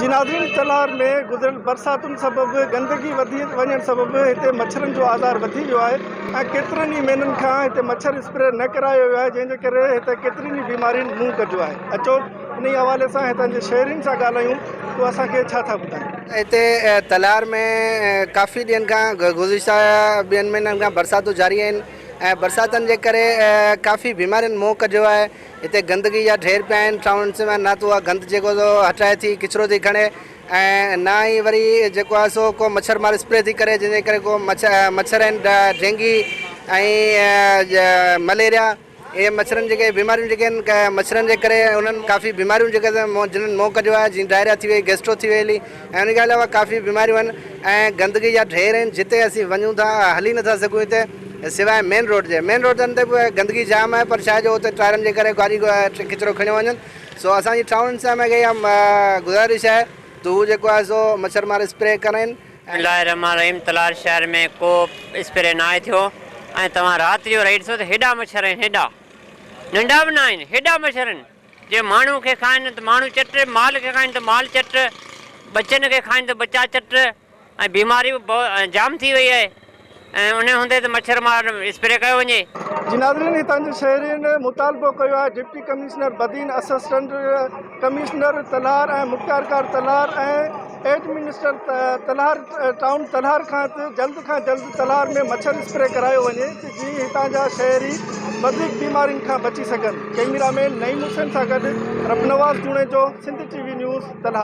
جي ناظرين تلهار ۾ گذريل برساتن سبب گندگي وڌي وڃڻ سبب هتي مڇرن جو آزار وڌي ويو آهي ۽ ڪيترن ئي مهينن کان هتي مڇر اسپري نه ڪرايو ويو آهي جنهن جي ڪري هتي ڪيترين ئي بيمارين منهن ڪڍيو آهي اچو انهي حوالي سان هتان جي شهرين سان ڳالهايون ته اسان کي ڇا ٿا ٻڌائين. هتي تلهار ۾ ڪافي ڏينهن کان گذشته ٻن مهينن کان برساتون جاري آهن ۽ برساتن جي ڪري ڪافي بيمارين منهن ڪڍيو آهي هتي گندگي جا ڍير پيا آهن ٽائون ۾ نه ته اها گند جيڪو سو هٽائي ٿي ڪچرو ٿي کڻي ۽ نه ئي وري جيڪو آهي سو ڪو مڇر مار اسپري ٿي ڪري جنهن جي ڪري ڪو مڇر آهن ڊينگي ۽ مليريا اهي مڇرن جيڪي بيماريون جيڪي آهن مڇرن جي ڪري انهن ڪافي بيماريون جيڪي جنن منهن ڪڍيو آهي جيئن ڊائريا ٿي وئي گيسٽرو ٿي وئي هلي ۽ ان کان علاوه ڪافي بيماريون آهن ۽ گندگي جا ڍير آهن جتي اسين وڃون ٿا هلي نٿا سگهون هتي سواء مين روڊ جي مين روڊن تي به گندگي جام آهي پر ڇا جو اتي ٽائرن جي ڪري گاڏي ڪچرو کڻيو وڃن سو اسان جي ٽائون انتظاميه کي اها گذارش آهي ته هو جيڪو آهي سو مڇر مار اسپري ڪرائين. بسم الله الرحمٰن الرحيم تلار شهر ۾ ڪو اسپري ناهي ٿيو ۽ توهان رات جو رهي ڏسو ته هيڏا مڇر آهن هيڏا ننڍا به ناهن هيڏا مڇر آهن جي ماڻهو کي کائن ته ماڻهو چٽ، مال کي کائن ته مال چٽ، ٻچن کي کائن ته ٻچا چٽ ۽ بيماري به جام ٿي وئي آهي ۽ انهي هوندي ته مڇر مار اسپري ڪيو وڃي. جي ناظرين هتان جي شهرين مطالبو ڪيو آهي deputy commissioner Badin, assistant commissioner Talhar ۽ مختيارڪار تلهار ۽ ايڊمنسٽر تلهار ٽائون تلهار کان ته جلد کان جلد تلهار ۾ مڇر اسپري ڪرايو وڃي ته جيئن هتان جا شهري وڌيڪ بيمارين کان بچي سگهن ڪئميرا مين نعيم حسين سان گڏ Rabnawaz Junejo Sindh T V news Talhar.